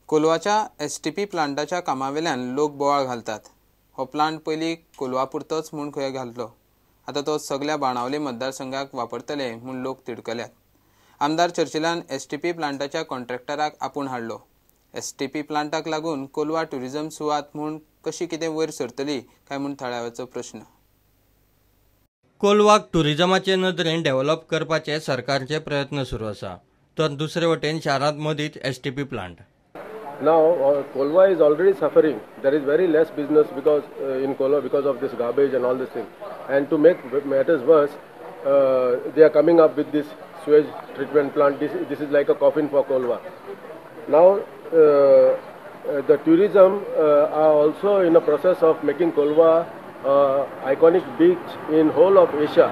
कोलवाच्या STP प्लांटाच्या कामावेल्यान लोक बोवाळ घालतात. हो प्लांट पयलीं कोलवा पुरतोच म्हूण खंय घातलो, आतां तो सगल्या बाणावले मतदारसंघाक वापरतले म्हूण लोक तिडकल्यात. आमदार चर्चिलान एसटीपी प्लांटाच्या कॉन्ट्रॅक्टराक आपूण हाडलो. एसटीपी प्लांटाक लागून कोलवा ट्युरिझम सुवात म्हूण कशी कितें वयर सरतली काय म्हूण थळाव्याचो प्रश्न. कोलवाक ट्युरिझमाचे नदरेन डेव्हलप करपाचे सरकारचे प्रयत्न सुरू आसा, तर दुसरे वटेन शारांत मदींच STP plant. Now Kolwa is already suffering. There is very less business because in Kolwa because of this garbage and all this thing. And to make matters worse, they are coming up with this sewage treatment plant. This is like a coffin for Kolwa. Now the tourism are also in a process of making Kolwa iconic beach in whole of Asia.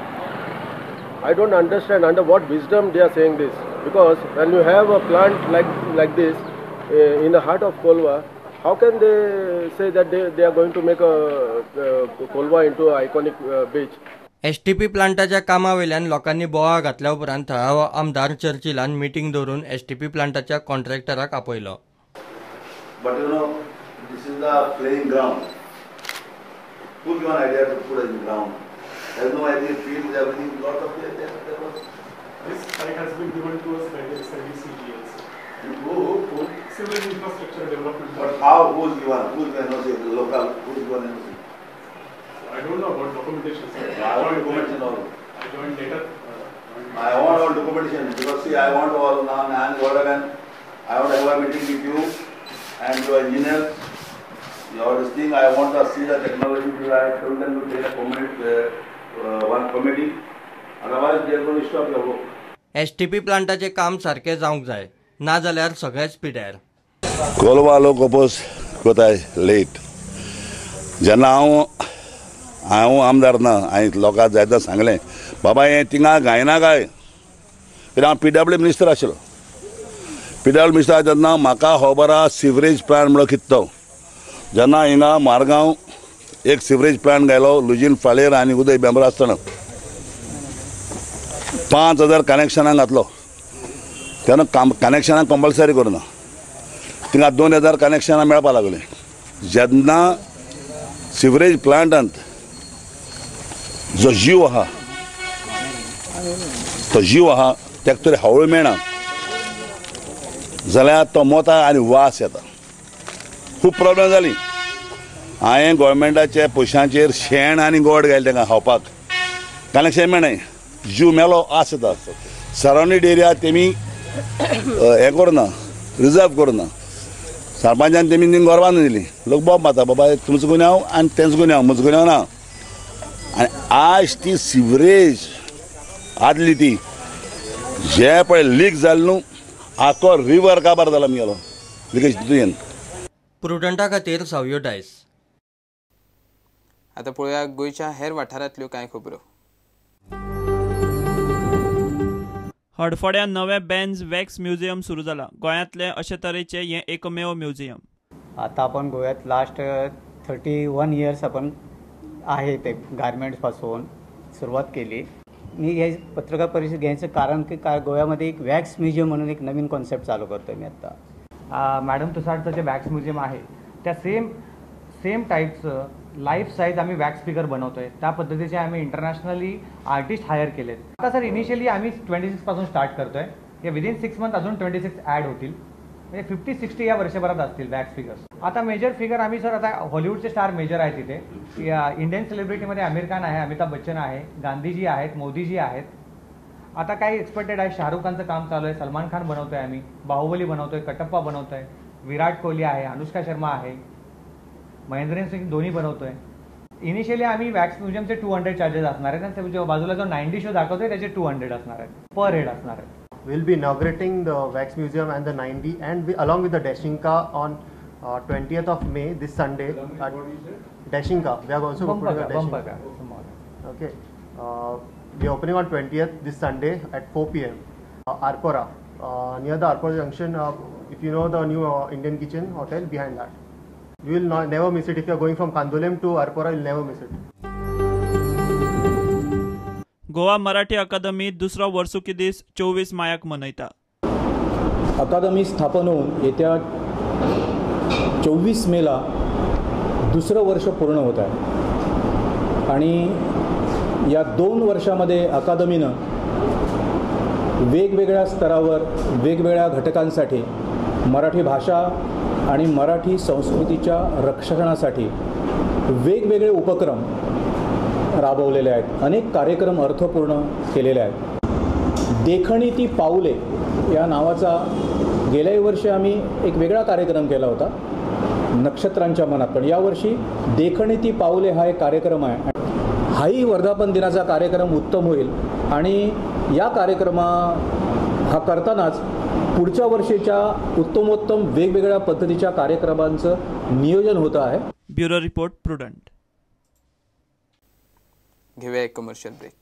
I don't understand under what wisdom they are saying this, because when you have a plant like this in the heart of Kolwa, how can they say that they are going to make a Kolwa into an iconic beach? STP प्लांटाच्या कामावेल्यान लोकांनी बोवाळ घातल्या उपरांत थळावो आमदार चर्चिलान meeting दवरून STP प्लांटाच्या कॉन्ट्रॅक्टराक आपयलो. But you know, this is the playing ground. Who given idea to put in ground? There is no idea, fields, everything, lot of there was. This site has been given to us by the SIDCGLC. Who? Civil Infrastructure Development. But how? Who's given? Who's given NOC? Local? Who's given NOC? So I don't know about documentation, sir. I want documentation all. I joined later. I want all documentation because see, I want all now. I am waterman. I want to have a meeting with you and your engineers. Your this thing, I want to see the technology. I told them to take a committee, one committee. Otherwise, they are going to stop your work. STP प्लांटाचे काम सारकें जावंक जाय, ना जाल्यार सगळेच पिड्यार. कोलवा लोक oppose कोताय लेट. जेन्ना हांव आमदार ना, हांवें लोकांक जायते सांगलें, बाबा हें थिंगा गायना काय, कित्याक हांव पीडब्ल्यू मिनिस्टर आशिल्लो. पीडब्ल्यू मिनिस्टर तेन्ना म्हाका खबर आहा सिवरेज प्लांट म्हणून कितें तो. जेन्ना हिंगा मारगांव एक सिवरेज प्लांट घायलो लुजीन फालेर आनी उदय बेंबर आसतना 5000 कनेक्शनां घातलो. तेन्ना कनेक्शनां कंपल्सरी करुना, थिंगा 2000 कनेक्शनां मेळपाक लागलीं. जेन्ना सिवरेज प्लांटांत जो जीव आहा तो जीव आहा तेका तरी हावळ मेळना जाल्यार तो मोता आनी वास येता. खूब प्रॉब्लेम जाली. हांवें गोवोरमेंटाच्या पयशांचेर शेण आनी गोड घायलें तांकां खावपाक, कनेक्शन मेळना, जीव मेलो आस येता. सरावंडीड एरिया तेमी हें करुना, रिजर्व करुना. सरपंचान तेमी थिंग गोरवां दिली, लोक बोब मारता, बाबा तुमचो गुन्यांव आनी तेंचो गुन्यांव, म्हजो गुन्यांव ना. आनी आज ती सिवरेज आदली ती जे पळय लीक जालें न्हू, आखो रिवर काबार जाला आमगेलो लिकेज तितून. प्रुडंटा खातीर सावयो डायस. आतां पळोवया गोंयच्या हेर वाठारांतल्यो कांय खबरो. हडफड्यां नवें बेन्झ वॅक्स म्युझियम सुरू जाला. गोंयांतलें अशे तरेचें हें एकमेव म्युझियम. आता आपण गोव्यात लास्ट 31 इयर्स आपण आहे ते गारमेंट्सपासून सुरुवात केली. मी हे पत्रकार परिषद घ्यायचं कारण की काय गोव्यामध्ये एक वॅक्स म्युझियम म्हणून एक नवीन कॉन्सेप्ट चालू करतोय मी आता. मॅडम तुसाडचं जे वॅक्स म्युझियम आहे त्या सेम टाईपचं लाईफ साईज आम्ही वॅक्स फिगर बनवतोय. त्या पद्धतीचे आम्ही इंटरनॅशनली आर्टिस्ट हायर केलेत. आता सर इनिशियली आम्ही 26 पासून स्टार्ट करतोय. हे विदिन 6 मंथ अजून 26 ॲड होतील, म्हणजे 50-60 या वर्षभरात असतील वॅक्स फिगर्स. आता मेजर फिगर आम्ही सर आता हॉलिवूडचे स्टार मेजर आहे तिथे, इंडियन सेलिब्रिटीमध्ये आमिर खान आहे, अमिताभ बच्चन आहे, गांधीजी आहेत, मोदीजी आहेत. आता काही एक्सपेक्टेड आहे, शाहरुख खानचं काम चालू आहे, सलमान खान बनवतोय आम्ही, बाहुबली बनवतोय, कटप्पा बनवतोय, विराट कोहली आहे, अनुष्का शर्मा आहे, महेंद्र सिंग धोनी बनवतोय. इनिशियली आम्ही वॅक्स म्युझियमचे 200 चार्जेस असणार आहेत आणि जो बाजूला जो 9D show दाखवतोय त्याचे 200 असणार आहेत, पर हेड असणार आहेत. We'll be inaugurating the wax museum and the 9D and along with the Dashinka on 20th of May, this Sunday. At Dashinka, we are also putting a Dashinka. Okay, we are opening on 20th this Sunday at 4 p.m. Arpora, near the Arpora junction. If you know the new Indian Kitchen Hotel, behind that. You will not never miss it. If you are going from Kandolem to Arpora, you will never miss it. Goa Marathi Akademi दुसरो वर्सुकी दीस 24 मायाक मनयता. अकादमी स्थापन होऊन येत्या 24 मेला दुसरं वर्ष पूर्ण होत आहे आणि या 2 वर्षामध्ये अकादमीनं वेगवेगळ्या स्तरावर वेगवेगळ्या घटकांसाठी मराठी भाषा आणि मराठी संस्कृतीच्या रक्षणासाठी वेगवेगळे उपक्रम राबवलेले आहेत, अनेक कार्यक्रम अर्थपूर्ण केलेले आहेत। देखणी ती पाऊले या नावाचा गेल्याही वर्षी आम्ही एक वेगळा कार्यक्रम केला होता नक्षत्रांच्या मनात, पण यावर्षी देखणी ती पाऊले हा एक कार्यक्रम आहे। हाही वर्धापन दिनाचा कार्यक्रम उत्तम होईल आणि या कार्यक्रमा हा करतानाच पुढच्या वर्षीच्या उत्तमोत्तम वेगवेगळ्या पद्धतीच्या कार्यक्रमांचं नियोजन होतं आहे। Bureau report, Prudent. घेऊया एक कमर्शियल ब्रेक।